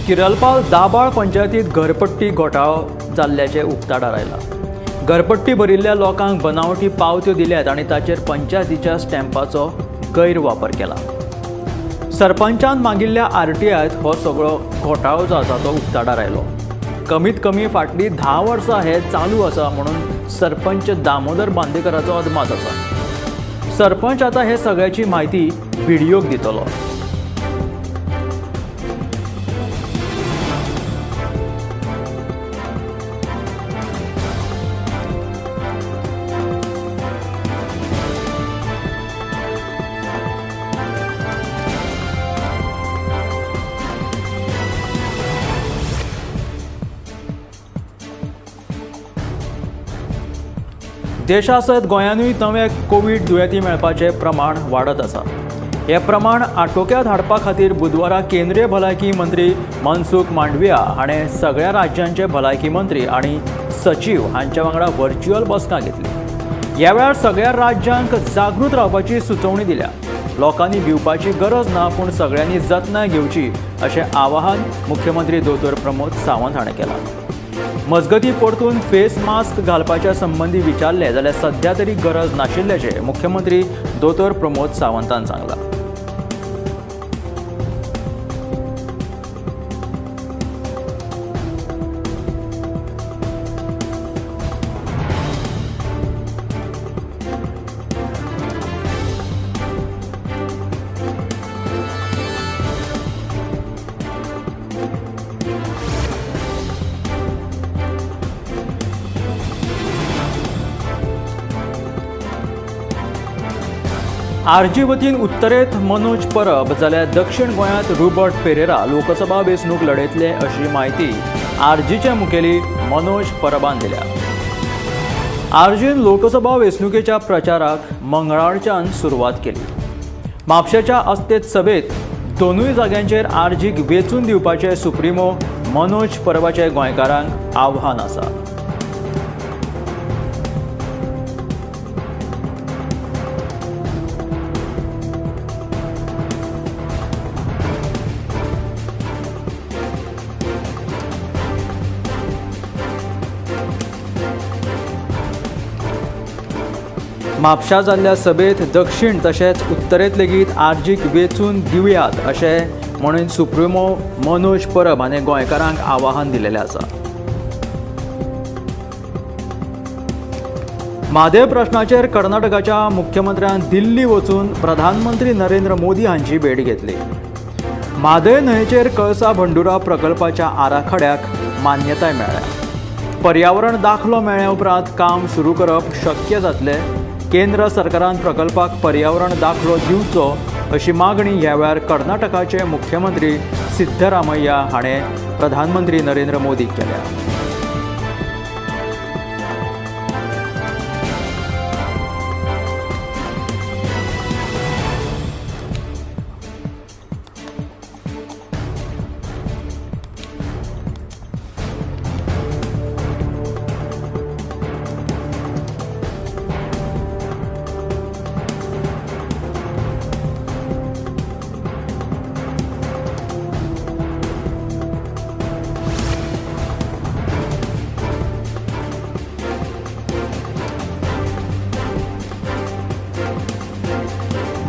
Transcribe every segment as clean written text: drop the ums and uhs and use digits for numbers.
किरलपाल दाबाळ पंचायतीत घरपट्टी घोटाळो जाल्ल्याचें उक्ताडार आयलां. घरपट्टी भरिल्ल्या लोकांक बनावटी पावत्यो दिल्यात आनी ताचेर पंचायतीच्या स्टॅम्पाचो गैरवापर केला. सरपंचान मागिल्ल्या आरटीआयत हो सगळो घोटाळो जो आसा तो उक्ताडार आयलो. कमीत कमी फाटलीं 10 वर्सां हे चालू आसा म्हणून सरपंच दामोदर बांदेकराचो अदमास आसा. सरपंच आतां हे सगळ्याची म्हायती बीडीओक दितलो. देशा सयत गोंयानूय नवे कोवीड दुयेंती मेळपाचें प्रमाण वाडत आसा. हें प्रमाण आटोक्यांत हाडपा खातीर बुधवारा केंद्रीय भलायकी मंत्री मनसुख मांडविया हाणें सगळ्या राज्यांचे भलायकी मंत्री आनी सचीव हांच्या वांगडा व्हर्च्युअल बसका घेतली. ह्या वेळार सगळ्या राज्यांक जागृत रावपाची सुचोवणी दिल्या. लोकांनी भिवपाची गरज ना, पूण सगळ्यांनी जतनाय घेवची अशें आवाहन मुख्यमंत्री दोतोर प्रमोद सावंत हाणें केलां. मजगती परतून फेस मास्क घालपाच्या संबंदी विचारले जाल्यार सध्या तरी गरज नाशिल्ल्याचें मुख्यमंत्री दोतोर प्रमोद सावंतान सांगलां. आरजी वतीन उत्तरेत मनोज परब जाल्यार दक्षिण गोंयांत रुबर्ट पेरेरा लोकसभा वेंचणूक लढयतले अशी म्हायती आरजीचे मुखेली मनोज परबान दिल्या. आरजीन लोकसभा वेंचणुकेच्या प्रचाराक मंगळारच्यान सुरवात केली. म्हापशेच्या अस्तेत सभेत दोनूय जाग्यांचेर आरजीक वेंचून दिवपाचे सुप्रिमो मनोज परबाचे गोंयकारांक आव्हान आसा. म्हापशा जाल्ल्या सभेत दक्षिण तशेंच उत्तरेंत लेगीत आरजीक वेंचून दिवयात अशें म्हणून सुप्रिमो मनोज परब हाणें गोंयकारांक आवाहन दिलेलें आसा. म्हादेव प्रश्नाचेर कर्नाटकाच्या मुख्यमंत्र्यान दिल्ली वचून प्रधानमंत्री नरेंद्र मोदी हांची भेट घेतली. म्हादय न्हंयेचेर कळसा भंडुरा प्रकल्पाच्या आराखड्याक मान्यताय मेळ्ळ्या. पर्यावरण दाखलो मेळ्ळ्या उपरांत काम सुरू करप शक्य जातलें. केंद्र सरकारान प्रकल्पाक पर्यावरण दाखलो दिवचो अशी मागणी ह्या वेळार कर्नाटकाचे मुख्यमंत्री सिद्धरामय्या हाणें प्रधानमंत्री नरेंद्र मोदीक केल्या.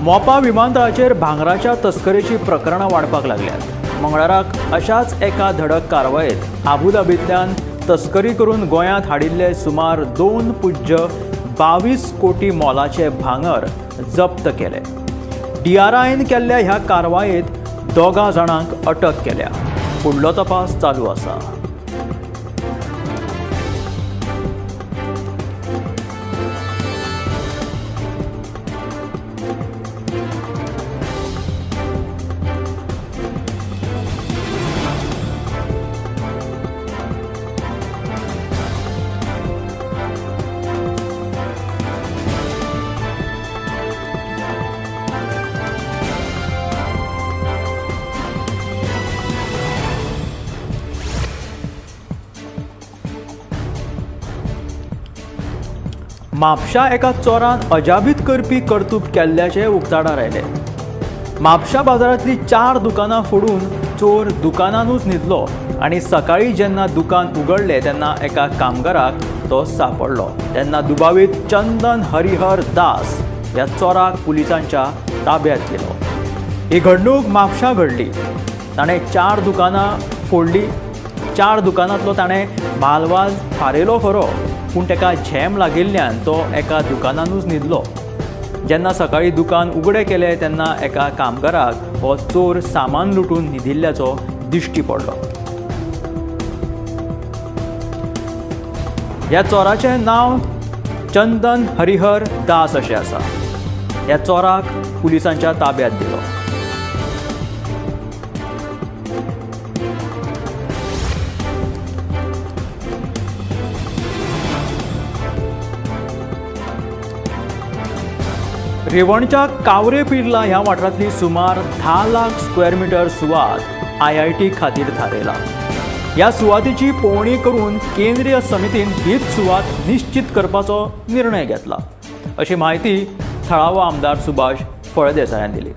मोपा विमानतळाचेर भांगराच्या तस्करीची प्रकरणां वाडपाक लागल्यात. मंगळाराक अशाच एका धडक कारवायेत आबुधाबींतल्यान तस्करी करून गोंयांत हाडिल्ले सुमार 2.22 कोटी मोलाचे भांगर जप्त केले. डीआरआयन केल्ल्या ह्या कारवायेत 2 जाणांक अटक केल्या. फुडलो तपास चालू आसा. म्हापशा एका चोरान अजाबीत करपी कर्तूब केल्ल्याचें उक्ताडार आयलें. म्हापशा बाजारांतली 4 दुकानां फोडून चोर दुकानानूच न्हिदलो आनी सकाळीं जेन्ना दुकान उगडलें तेन्ना एका कामगाराक तो सापडलो। तेन्ना दुबावीत चंदन हरिहर दास ह्या चोराक पुलिसांच्या ताब्यात दिलो। ही घडणूक म्हापशा घडली। ताणें 4 दुकानां फोडली। 4 दुकानांतलो ताणें म्हालवाज फारयलो खरो, पूण ताका झेम लागिल्ल्यान तो एका दुकानानूच न्हिदलो। जेन्ना सकाळीं दुकान उगडें केलें तेन्ना एका कामगाराक हो चोर सामान लुटून न्हिदिल्ल्याचो दिश्टी पडलो। ह्या चोराचें नांव चंदन हरिहर दास अशें आसा। ह्या चोराक पुलिसांच्या ताब्यात दिलो। रिवणच्या कावरे पिर्ला ह्या वाठारांतली सुमार 10 लाख स्क्वेअर मिटर सुवात IIT खातीर थारयला। ह्या सुवातेची पळोवणी करून केंद्रीय समितीन हीच सुवात निश्चित करपाचो निर्णय घेतला, अशी म्हायती थळावो आमदार सुभाष फळदेसायान दिली।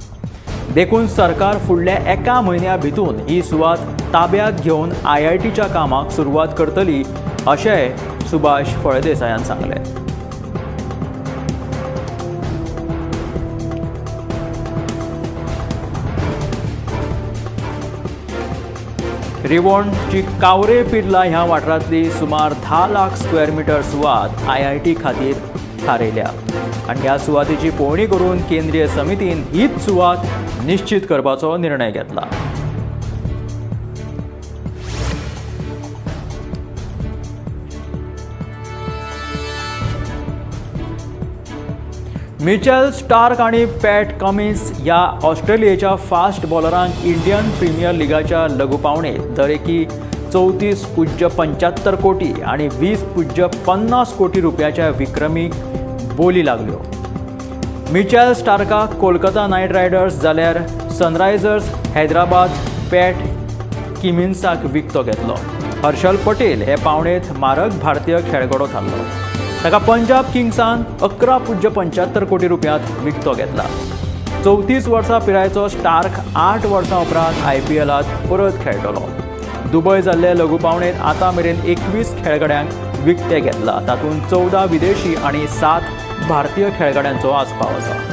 देखून सरकार फुडल्या 1 म्हयन्या भितून ही सुवात ताब्यात घेवन IITच्या कामाक सुरवात करतली, अशें सुभाष फळदेसायान सांगलें। रिवणची कावरे पिर्ला ह्या वाठारांतली सुमार 10 लाख स्क्वेअर मिटर सुवात IIT खातीर थारयल्या आनी ह्या सुवातेची पळोवणी करून केंद्रीय समितीन हीच सुवात निश्चित करपाचो निर्णय घेतला। मिचेल स्टार्क आनी पॅट कमिन्स ह्या ऑस्ट्रेलियेच्या फास्ट बॉलरांक इंडियन प्रिमियर लिगाच्या लघु पावणेंत दरेकी 34.75 कोटी आनी 20.50 कोटी रुपयाच्या विक्रमी बोली लागल्यो। मिचेल स्टार्काक कोलकाता नायट रायडर्स जाल्यार सनरायझर्स हैदराबाद पॅट किमिन्साक विकतो घेतलो। हर्षल पटेल हे पावणेंत मारक भारतीय खेळगडो थारलो। ताका पंजाब किंग्सान 11.75 कोटी रुपयांत विकतो घेतला। 34 वर्सां पिरायेचो स्टार्क 8 वर्सां उपरांत IPLांत परत खेळटलो। दुबय जाल्ले लघु पावणेंत आतां मेरेन 21 खेळगड्यांक विकते घेतला। तातूंत 14 विदेशी आनी 7 भारतीय खेळगड्यांचो आस्पाव आसा।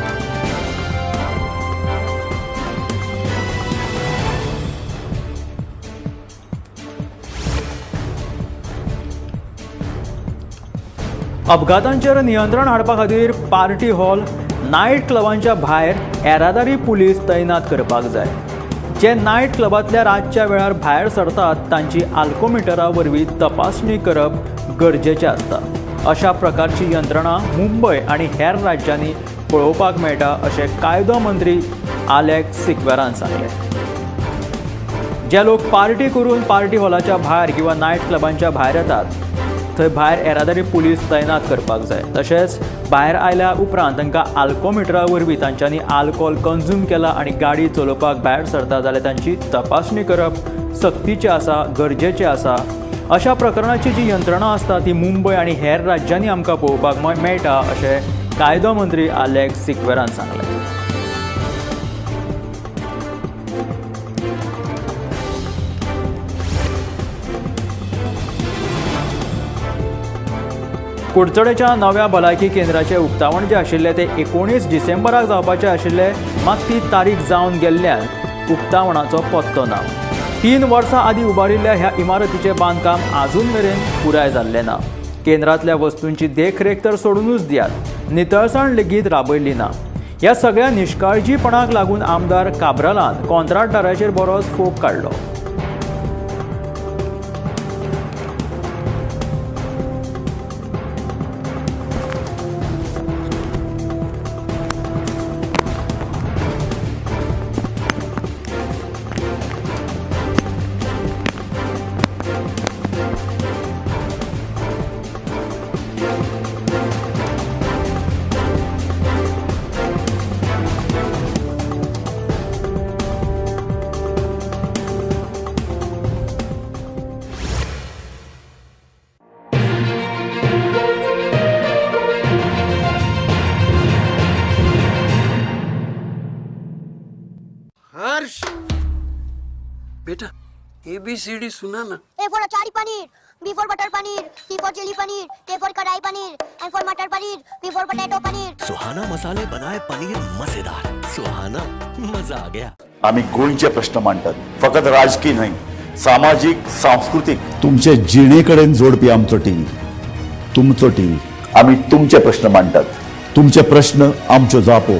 अपघातांचेर नियंत्रण हाडपा खातीर पार्टी हॉल, नायट क्लबांच्या भायर येरादारी पुलीस तैनात करपाक जाय। जे नायट क्लबांतल्या रातच्या वेळार भायर सरतात तांची आल्कोमिटरा वरवीं तपासणी करप गरजेचें आसता। अशा प्रकारची यंत्रणा मुंबय आनी हेर राज्यांनी पळोवपाक मेळटा, अशें कायदो मंत्री आलेक्स सिक्वेरान सांगलें। जे लोक पार्टी करून पार्टी हॉलाच्या भायर किंवा नायट क्लबांच्या भायर येतात थंय भायर येरादारी पुलीस तैनात करपाक जाय। तशेंच भायर आयल्या उपरांत तांकां आल्कोमिटरा वरवीं तांच्यांनी आल्कोहोल कंज्यूम केला आनी गाडी चलोवपाक भायर सरता जाल्यार तांची तपासणी करप सक्तीचें आसा, गरजेचें आसा। अशा प्रकरणाची जी यंत्रणा आसता ती मुंबय आनी हेर राज्यांनी आमकां पळोवपाक मेळटा, अशें कायदो मंत्री आलेक्स सिक्वेरान सांगलें। कुडचडेच्या नव्या भलायकी केंद्राचें उक्तावण जें आशिल्लें तें 19 डिसेंबराक जावपाचें आशिल्लें, मात ती तारीख जावन गेल्ल्यान उक्तावणाचो पत्तो ना। 3 वर्सां आदीं उबारिल्ल्या ह्या इमारतीचें बांदकाम आजून मेरेन पुराय जाल्लें ना। केंद्रांतल्या वस्तूंची देखरेख तर सोडूनच दियात, नितळसाण लेगीत राबयली ना। ह्या सगळ्या निश्काळजीपणाक लागून आमदार काब्रालान कॉन्त्राटदाराचेर बरोच फोग काडलो। बेटा एबीसीडी सुना ना। A for achari paneer, B for butter paneer, C for chilli paneer, K for kadai paneer, M for matar paneer, P for potato paneer. Suhana मसाले बनाए पनीर मजेदार, सुहाना मजा आ गया। आम्ही गोंयचे प्रश्न मांडटात, फकत राजकीय न्हय, सामाजीक, सांस्कृतीक, तुमचे जिणेकडेन जोडपी आमचो टीव्ही, तुमचो टीव्ही। आम्ही तुमचे प्रश्न मांडटात, तुमचे प्रश्न आमच्यो जापो,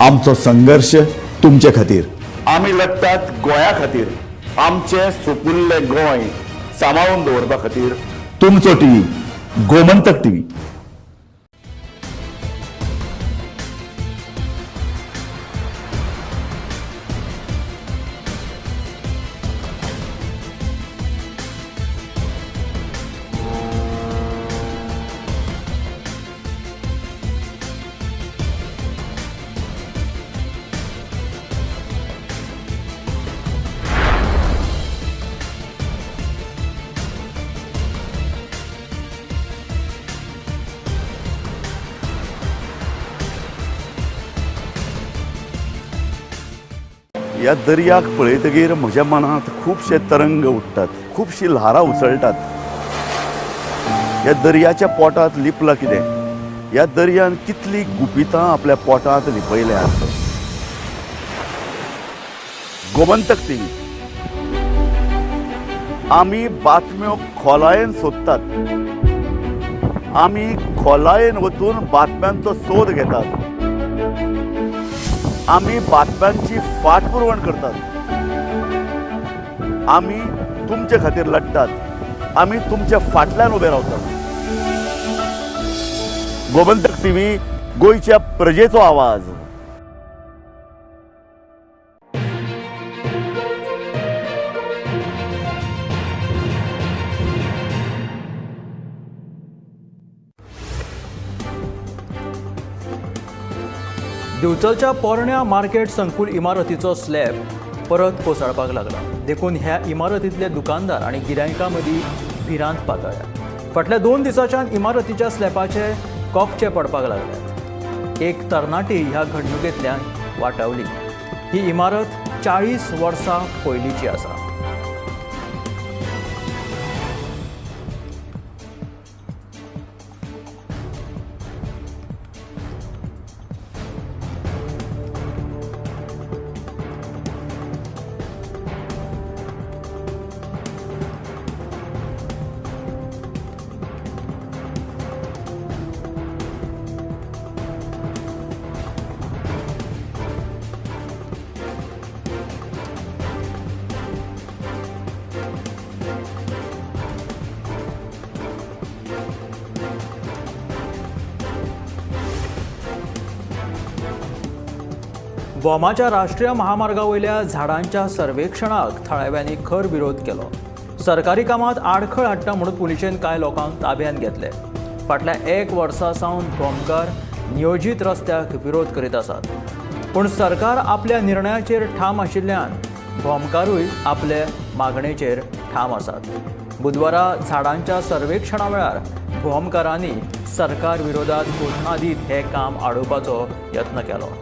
आमचो संघर्ष तुमचे खातीर। आमी लढटात गोंया खातीर, आमचे सुपुल्ले गोंय सांबाळून दवरपा खातीर। तुमचो टीव्ही, गोमंतक टीव्ही। ह्या दर्याक पळयतगीर म्हज्या मनांत खुबशे तरंग उठ्ठात, खुबशी ल्हारां उसळटात। ह्या दर्याच्या पोटांत लिपलां कितें? ह्या दर्यान कितलीं गुपितां आपल्या पोटांत लिपयल्यांत। गोमंतक टीव्ही, आमी बातम्यो खोलायेन सोदतात, आमी खोलायेन वचून बातम्यांचो सोद घेतात, आमी बातम्यांची फाटपुरवण करतात, आमी तुमचे खातीर लढटात, आमी तुमच्या फाटल्यान उबे रावतात। गोमंतक टीव्ही, गोंयच्या प्रजेचो आवाज। दिवचलच्या पोरण्या मार्केट संकुल इमारतीचो स्लॅब परत कोसळपाक लागला, देखून ह्या इमारतींतले दुकानदार आनी गिरायकां मदीं भिरांत पातळ्ळ्या। फाटल्या 2 दिसांच्यान इमारतीच्या स्लॅबाचे कोपचे पडपाक लागल्यात। एक तरणाटी ह्या घडणुकेंतल्यान वाटावली। ही इमारत 40 वर्सां पयलींची आसा। भोमाच्या राष्ट्रीय महामार्गा वयल्या झाडांच्या सर्वेक्षणाक थळाव्यांनी खर विरोध केलो। सरकारी कामात आडखळ हाडटा म्हणून पुलिशेन कांय लोकांक ताब्यांत घेतले। फाटल्या 1 वर्सा सावन भोमकार नियोजीत रस्त्याक विरोध करीत आसात, पूण सरकार आपल्या निर्णयाचेर ठाम आशिल्ल्यान भोमकारूय आपले मागणेचेर ठाम आसात। बुधवारा झाडांच्या सर्वेक्षणा वेळार भोमकारांनी सरकार विरोधात घोशणा दीत हें काम आडोवपाचो यत्न केलो।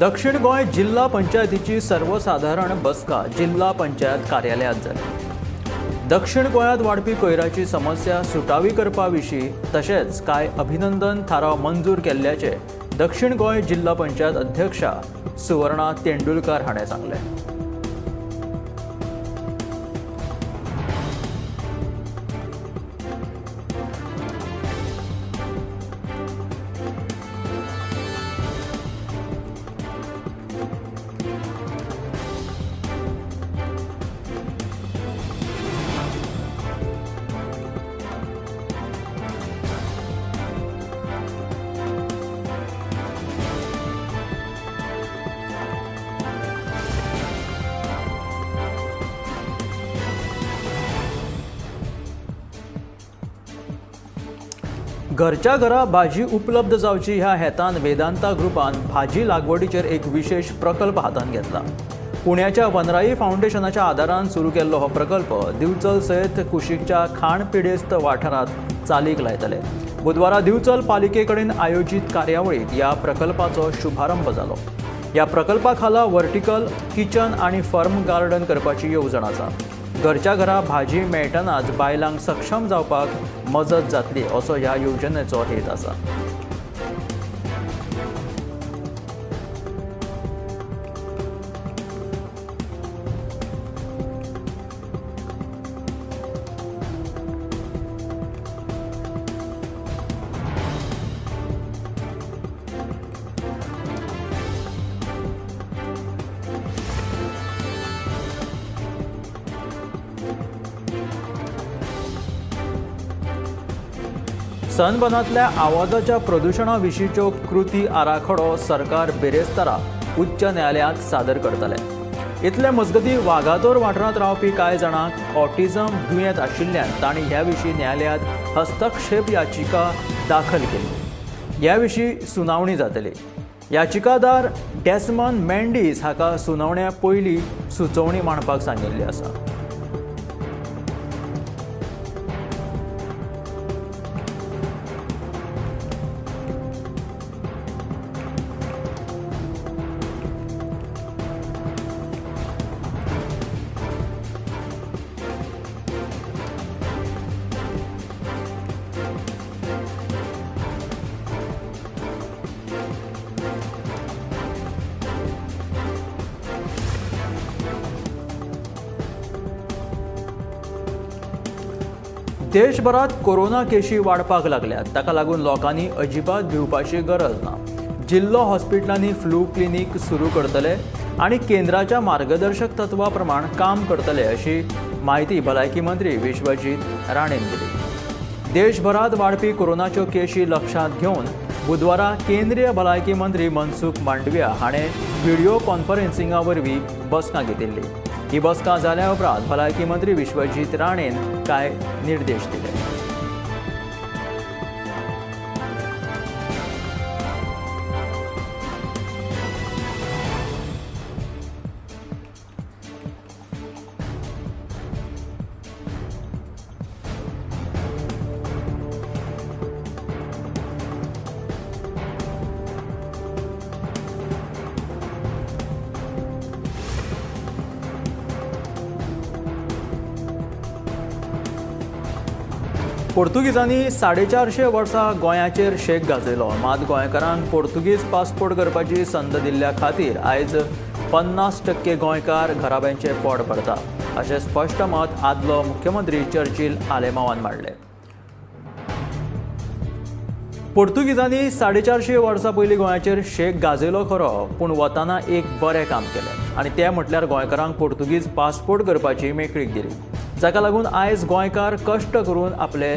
दक्षिण गोंय जिल्हा पंचायतीची सर्वसाधारण बसका जिल्हा पंचायत कार्यालयात जाली। दक्षिण गोंयांत वाडपी कोयराची समस्या सुटावी करपा विशीं तशेंच कांय अभिनंदन थाराव मंजूर केल्ल्याचे दक्षिण गोंय जिल्हा पंचायत अध्यक्षा सुवर्णा तेंडुलकर हाणें सांगलें। घरच्या घरा भाजी उपलब्ध जावची ह्या हेतान वेदांता ग्रुपान भाजी लागवडीचेर एक विशेष प्रकल्प हातांत घेतला। पुण्याच्या वनराई फाउंडेशनाच्या आदारान सुरू केल्लो हो प्रकल्प दिवचल सयत कुशीकच्या खाण पिडेस्त वाठारांत चालीक लायतले। बुधवारा दिवचल पालिके कडेन आयोजीत कार्यावळीत ह्या प्रकल्पाचो शुभारंभ जालो। ह्या प्रकल्पा खाला वर्टिकल किचन आनी फर्म गार्डन करपाची येवजण आसा। घरच्या घरा भाजी मेळटनाच बायलांक सक्षम जावपाक मजत जातली असो ह्या येवजणेचो हेत आसा। सनबनांतल्या आवाजाच्या प्रदुशणा विशींच्यो कृती आराखडो सरकार बिरेस्तारा उच्च न्यायालयांत सादर करतले। इतले मजगतीं वागातोर वाठारांत रावपी कांय जाणांक ऑटिझम दुयेंत आशिल्ल्यान तांणी ह्या विशीं न्यायालयांत हस्तक्षेप याचिका दाखल केली। ह्या विशीं सुनावणी जातली। याचिकादार डेस्मन मेंडीस हाका सुनावण्या पयलीं सुचोवणी मांडपाक सांगिल्ली आसा। देशभरात कोरोना केशी वाडपाक लागल्यात, ताका लागून लोकांनी अजिबात भिवपाची गरज ना। जिल्लो हॉस्पिटलांनी फ्लू क्लिनीक सुरू करतले आनी केंद्राच्या मार्गदर्शक तत्वा प्रमाण काम करतले अशी म्हायती भलायकी मंत्री विश्वजीत राणेन दिली। देशभरात वाडपी कोरोनाच्यो केशी लक्षांत घेवन बुधवारा केंद्रीय भलायकी मंत्री मनसुख मांडविया हाणें व्हिडियो कॉन्फरन्सिंगा वरवीं बसका घेतिल्ली। ही बसका जाल्या उपरांत भलायकी मंत्री विश्वजीत राणेन कांय निर्देश दिले। पोर्तुगीजांनी 450 वर्सां गोंयाचेर शेक गाजयलो, मात गोंयकारांक पोर्तुगीज पासपोर्ट करपाची संद दिल्ल्या खातीर आयज 50% गोंयकार घराब्यांचे पोट भरता अशें स्पश्ट मत आदलो मुख्यमंत्री चर्चिल आलेमावान मांडलें। पोर्तुगीजांनी 450 वर्सां पयलीं गोंयाचेर शेक गाजयलो खरो, पूण वताना एक बरें काम केलें आनी तें म्हटल्यार गोंयकारांक पोर्तुगीज पासपोर्ट करपाची मेकळीक दिली, जाका लागून आयज गोंयकार कश्ट करून आपले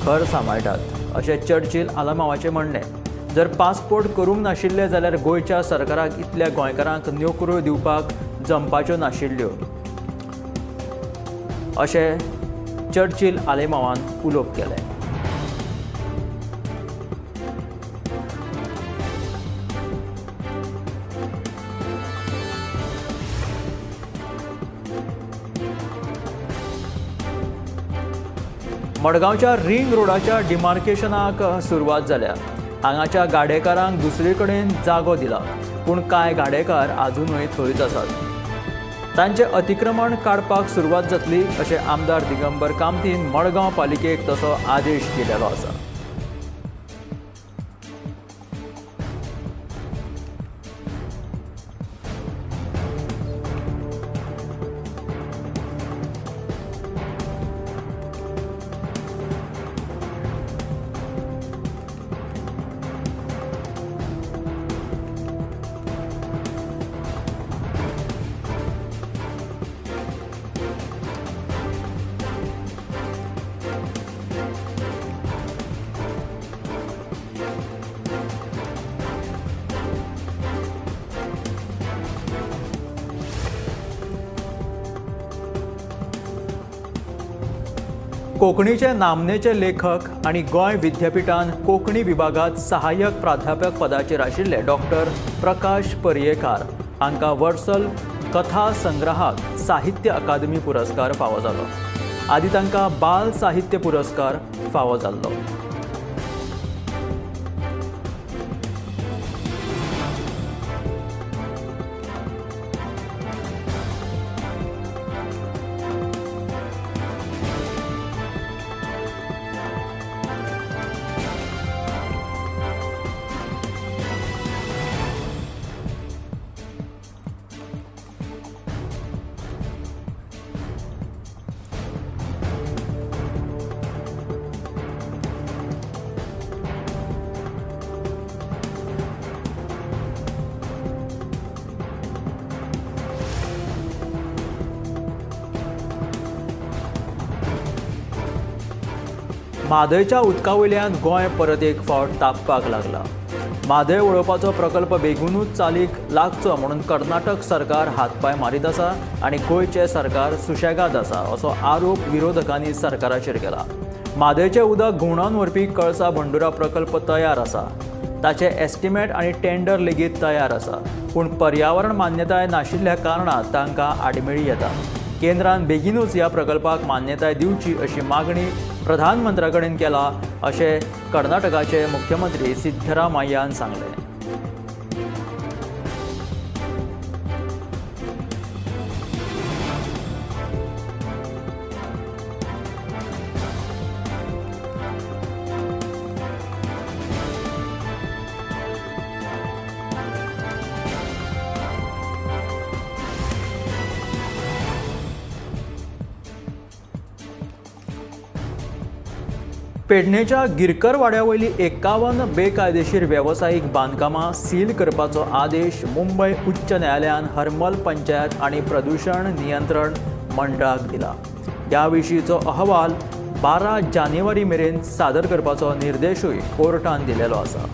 घर सांबाळटात अशें चर्चिल आलेमावाचें म्हणणें। जर पासपोर्ट करूंक नाशिल्ले जाल्यार गोंयच्या सरकाराक इतल्या गोंयकारांक नोकऱ्यो दिवपाक जमपाच्यो नाशिल्ल्यो अशें चर्चिल आलेमावान उलोवप केलें। मडगांवच्या रिंग रोडाच्या डिमार्केशनाक सुरवात जाल्या। हांगाच्या गाडेकारांक दुसरे कडेन जागो दिला, पूण कांय गाडेकार आजुनूय थंयच आसात। तांचे अतिक्रमण काडपाक सुरवात जातली अशें आमदार दिगंबर कामतीन मडगांव पालिकेक तसो आदेश दिलेलो आसा। कोंकणीचे नामनेचे लेखक आनी गोंय विद्यापिठान कोंकणी विभागांत सहाय्यक प्राध्यापक पदाचेर आशिल्ले डॉक्टर प्रकाश पर्येकार हांकां वर्सल कथा संग्रहाक साहित्य अकादमी पुरस्कार फावो जालो. आदी तांकां बाल साहित्य पुरस्कार फावो जाल्लो. म्हादयच्या उदका वयल्यान गोंय परत एक फावट तापपाक लागला. म्हादय उडोवपाचो प्रकल्प बेगीनूच चालीक लागचो म्हणून कर्नाटक सरकार हातपांय मारीत आसा आनी गोंयचें सरकार सुशेगाद आसा असो आरोप विरोधकांनी सरकाराचेर केला. म्हादयचें उदक घुंवडावन व्हरपी कळसा भंडुरा प्रकल्प तयार आसा, ताचें एस्टिमेट आनी टेंडर लेगीत तयार आसा, पूण पर्यावरण मान्यताय नाशिल्ल्या कारणान तांकां आडमेळी येता. केंद्रान बेगीनूच ह्या प्रकल्पाक मान्यताय दिवची अशी मागणी प्रधानमंत्र्या कडेन केला अशें कर्नाटकाचे मुख्यमंत्री सिद्धरामय्यान सांगलें. पेडणेच्या गिरकरवाड्यावयली 51 बेकायदेशीर वेवसायीक बांदकामां सील करपाचो आदेश मुंबय उच्च न्यायालयान हरमल पंचायत आनी प्रदूशण नियंत्रण मंडळाक दिला. ह्या विशींचो अहवाल 12 जानेवारी मेरेन सादर करपाचो निर्देशूय कोर्टान दिलेलो आसा.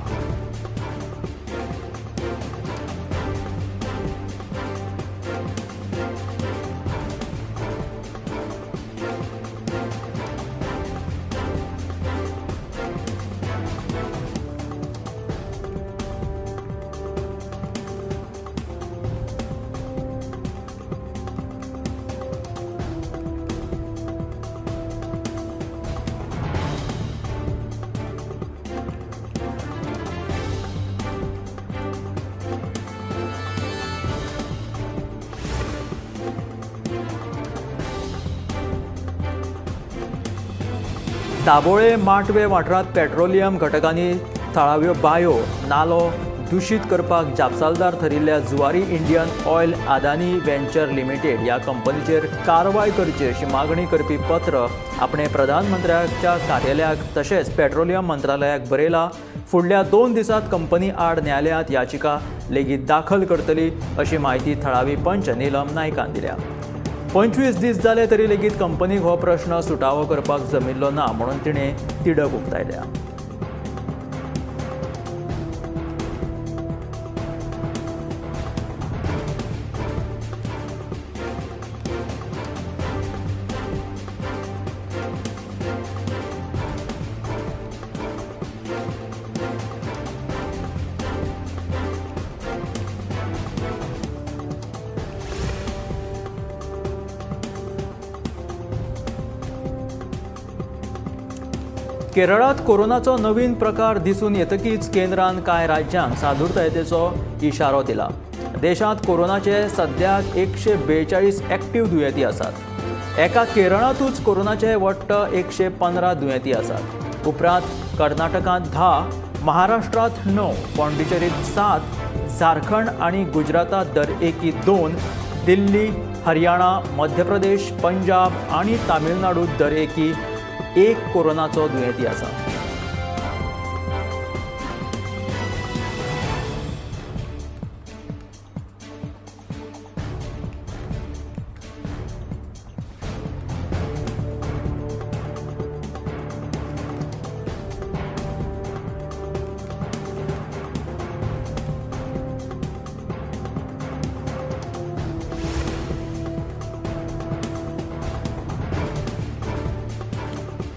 दाबोळे माटवे वाठारांत पेट्रोलियम घटकांनी थळाव्यो बायो नालो दुशीत करपाक जापसालदार थरिल्ल्या Zuari Indian oil Adani venture limited ह्या कंपनीचेर कारवाय करची अशी मागणी करपी पत्र आपणे प्रधानमंत्र्याच्या कार्यालयाक तशेंच पेट्रोलियम मंत्रालयाक बरयला. फुडल्या 2 दिसांत कंपनी आड न्यायालयांत याचिका लेगीत दाखल करतली अशी म्हायती थळावी पंच नीलम नायकान दिल्या. 25 दीस जाले तरी लेगीत कंपनीक हो प्रश्न सुटावो करपाक जमिल्लो ना म्हणून तिणें तिडक उक्तायल्या. केरळात कोरोनाचो नवीन प्रकार दिसून येतकीच केंद्रान कांय राज्यांक सादूरतायेचो इशारो दिला. देशांत कोरोनाचे सद्याक 142 एक्टिव्ह दुयेंती आसात. एका केरळांतूच कोरोनाचे वट्ट 115 दुयेंती आसात. उपरांत कर्नाटकांत 10, महाराष्ट्रांत 9, पॉंडिचेरीत 7, झारखंड आनी गुजरातांत दरेकी 2, दिल्ली, हरियाणा, मध्य प्रदेश, पंजाब आनी तामिळनाडूत दरेकी 1 कोरोनाचो दुयेंती आसा.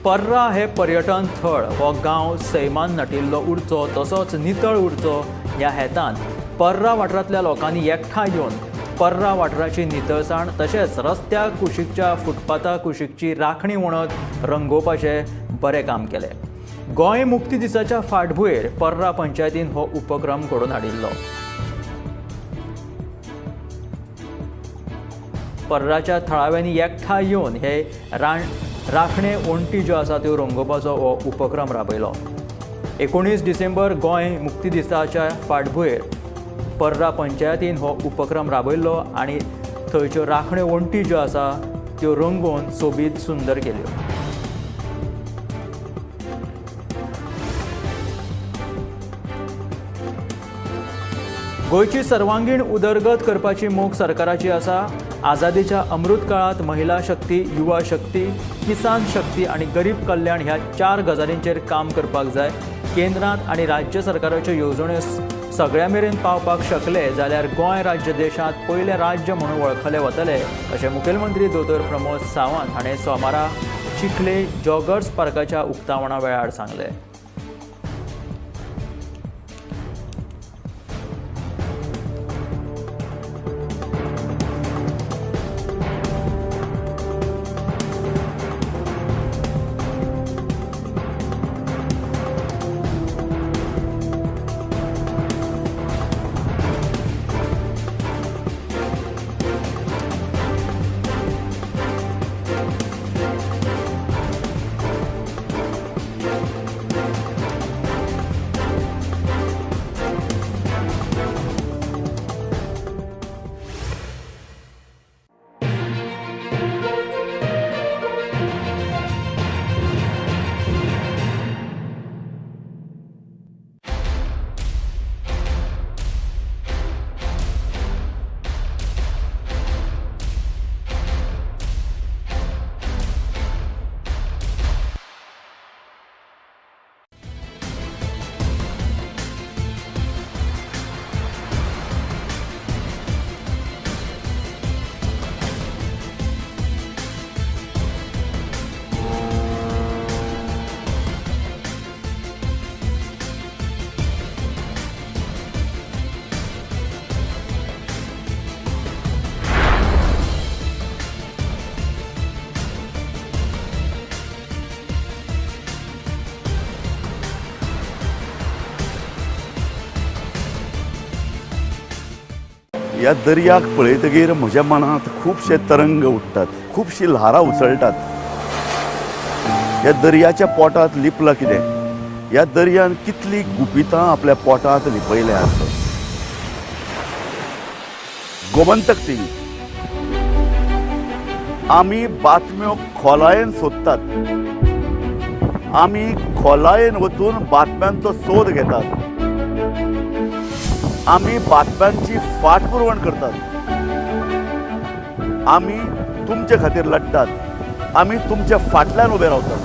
पर्रा हे पर्यटन थळ हो गांव सैमान नटिल्लो उरचो तसोच नितळ उरचो ह्या हेतान पर्रा वाठारांतल्या लोकांनी एकठांय येवन पर्रा वाठाराची नितळसाण तशेंच रस्त्या कुशीकच्या फुटपाथा कुशीकची राखणी वणत रंगोवपाचें बरें काम केलें। गोंय मुक्ती दिसाच्या फाटभुंयेर पर्रा पंचायतीन हो उपक्रम घडोवन हाडिल्लो। पर्राच्या थळाव्यांनी एकठांय येवन हे राखणे वण्टी ज्यो आसा त्यो रंगोवपाचो हो उपक्रम राबयलो। 19 डिसेंबर गोंय मुक्ती दिसाच्या फाटभुंयेर पर्रा पंचायतीन हो उपक्रम राबयल्लो आनी थंयच्यो राखण्यो वण्टी ज्यो आसा त्यो रंगोवन सोबीत सुंदर केल्यो। गोंयची सर्वांगीण उदरगत करपाची मोख सरकाराची आसा। आझादीच्या अमृत काळांत महिला शक्ती, युवा शक्ती, किसान शक्ती आनी गरीब कल्याण ह्या 4 गजालींचेर काम करपाक जाय। केंद्रांत आनी राज्य सरकाराच्यो येवजण्यो सगळ्या मेरेन पावपाक शकले जाल्यार गोंय राज्य देशांत पयलें राज्य म्हणून वळखले वतले अशें मुखेलमंत्री दोतोर प्रमोद सावंत हाणें सोमारा चिखले जॉगर्स पार्काच्या उक्तावणा वेळार सांगलें। ह्या दर्याक पळयतगीर म्हज्या मनांत खुबशे तरंग उठ्ठात, खुबशी ल्हारां उसळटात। ह्या दर्याच्या पोटांत लिपलां कितें, ह्या दर्यान कितली गुपितां आपल्या पोटांत लिपयल्यात। गोमंतक टीव्ही आमी बातम्यो खोलायेन सोदतात, आमी खोलायेन वचून बातम्यांचो सोद घेतात, आमी बातम्यांची फाटपुरवण करतात, आमी तुमचे खातीर लढतात, आमी तुमच्या फाटल्यान उबे रावतात।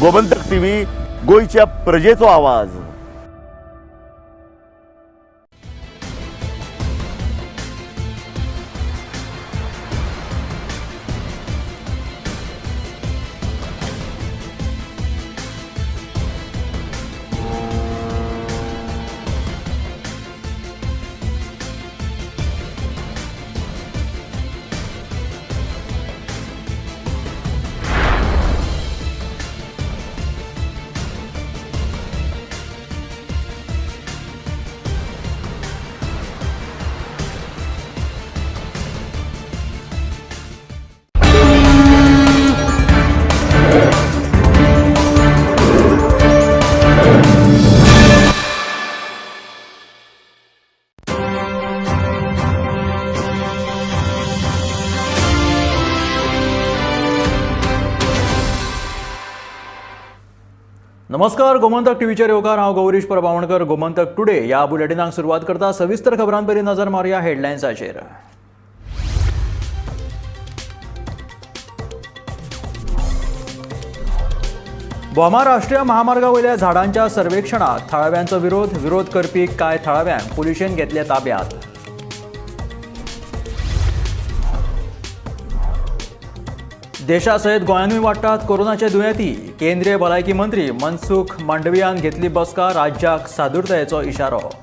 गोमंतक टीव्ही, गोंयच्या प्रजेचो आवाज। नमस्कार, गोमंतक टीव्हीचेर येवकार. हांव गौरीश प्रभावणकर. गोमंतक टुडे ह्या बुलेटिनाक सुरवात करता. सविस्तर खबरां पयलीं नजर मारुया हेडलायन्साचेर. भोमा राष्ट्रीय महामार्गा वयल्या झाडांच्या सर्वेक्षणाक थळाव्यांचो विरोध. विरोध करपी कांय थळाव्यांक पुलिशेन घेतले ताब्यात. देशा सयत गोंयानूय वाडटात कोरोनाचे दुयेंती. केंद्रीय भलायकी मंत्री मनसुख मांडवियान घेतली बसका. राज्याक सादूरतायेचो इशारो.